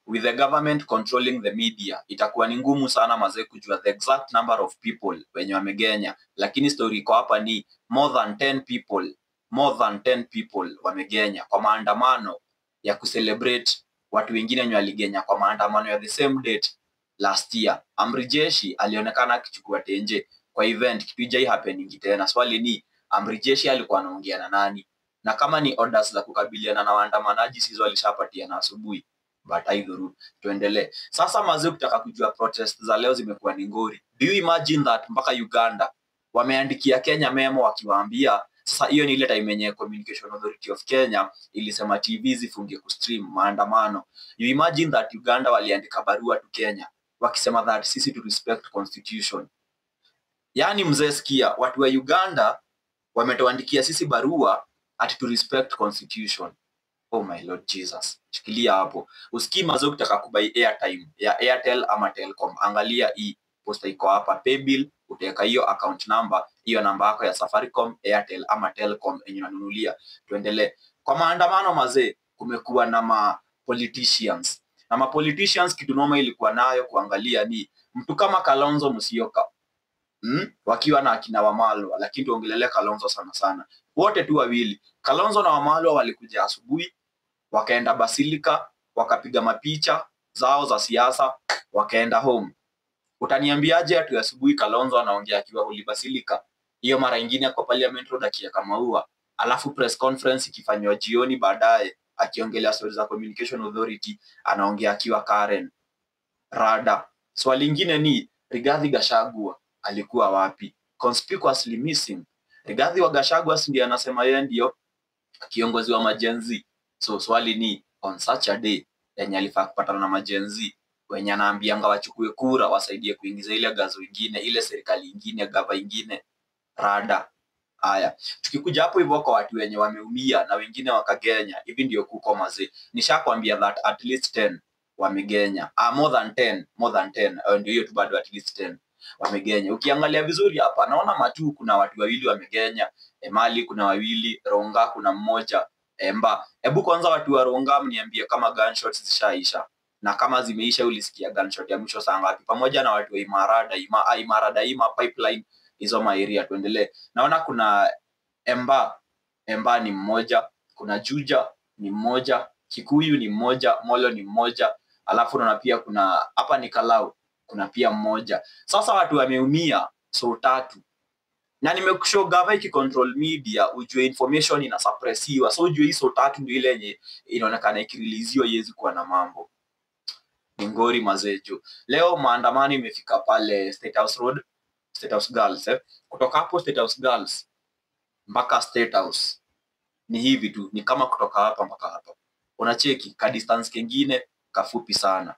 With the government controlling the media, itakuwa ni ngumu sana, mazee, kujua the exact number of people wenye wamegenya, lakini story iko hapa ni more than 10 people, more than 10 people wamegenya kwa maandamano ya kucelebrate watu wengine wenye waligenya kwa maandamano ya the same date last year. Amri Jeshi alionekana akichukua tenje kwa event, kitu ijai happening tena. Swali ni, Amri Jeshi alikuwa anaongea na nani? Na kama ni orders za kukabiliana na waandamanaji, sizo alishapatiana asubuhi? But haidhuru, tuendelee. Sasa mazee, ukitaka kujua protest za leo zimekuwa ni ngori. Do you imagine that mpaka Uganda wameandikia Kenya memo wakiwaambia? Sasa hiyo ni ile time yenye Communication Authority of Kenya ilisema TV zifungie kustream maandamano. You imagine that Uganda waliandika barua to Kenya wakisema that sisi to respect constitution. Yaani mzee, sikia, watu wa Uganda wametuandikia sisi barua ati to respect constitution. Oh my Lord Jesus. Shikilia hapo. Usikii mazee, ukitaka kubuy airtime ya Airtel ama Telcom, angalia hii posta iko hapa, paybill, utaweka hiyo account number, hiyo namba yako ya Safaricom, Airtel ama Telcom yenye unanunulia. Tuendelee. Kwa maandamano mazee, kumekuwa na ma politicians. Na ma politicians, kitu noma ilikuwa nayo kuangalia ni mtu kama Kalonzo Musyoka, Wakiwa na akina Wamalwa, lakini tuongelele Kalonzo sana sana. Wote tu wawili, Kalonzo na Wamalwa, walikuja asubuhi, wakaenda Basilica, wakapiga mapicha zao za siasa, wakaenda home. Utaniambiaje ati asubuhi Kalonzo anaongea akiwa Holy Basilica, hiyo mara ingine kwa Parliament Road akiweka maua, alafu press conference ikifanywa jioni baadaye akiongelea stories za Communication Authority, anaongea akiwa Karen? Rada. Swali lingine ni, Rigathi Gachagua alikuwa wapi? Conspicuously missing. Rigathi wa Gachagua si ndiye anasema yeye ndio kiongozi wa maGen Z? So swali ni, on such a day yenye alifaa kupatana na maGen Z wenye anaambianga wachukue kura wasaidie kuingiza ile gazo ingine, ile serikali ingine, gava ingine, rada? Haya, tukikuja hapo hivyo kwa watu wenye wameumia na wengine wakagenya, hivi ndio kuko mazee. Nishakwambia that at least 10 wamegenya. Ah, more than 10, more than 10. Ndio hiyo tu bado, at least 10 wamegenya. Ukiangalia vizuri hapa naona Matu kuna watu wawili wamegenya, Emali kuna wawili, Ronga kuna mmoja, Emba. Hebu kwanza watu wa Ronga mniambie kama gunshots zishaisha. Na kama zimeisha, ulisikia gunshot ya mwisho saa ngapi? Pamoja na watu wa Imara Daima, Imara Daima, Pipeline, hizo maeria. Tuendelee. Naona kuna Emba, Emba ni mmoja, kuna Juja ni mmoja, Kikuyu ni mmoja, Molo ni mmoja, alafu naona pia kuna hapa ni Kalau, kuna pia mmoja. Sasa watu wameumia so tatu. Na nimekushow gava ikicontrol media, ujue information inasuppressiwa. So ujue hizo tatu ndio ile yenye inaonekana ikireleasiwa iwezi kuwa na mambo. Ni ngori mazejo. Leo maandamano imefika pale State House Road, State House Girls, eh. Kutoka hapo State House Girls mpaka State House ni hivi tu, ni kama kutoka hapa mpaka hapa. Unacheki ka distance kengine kafupi sana.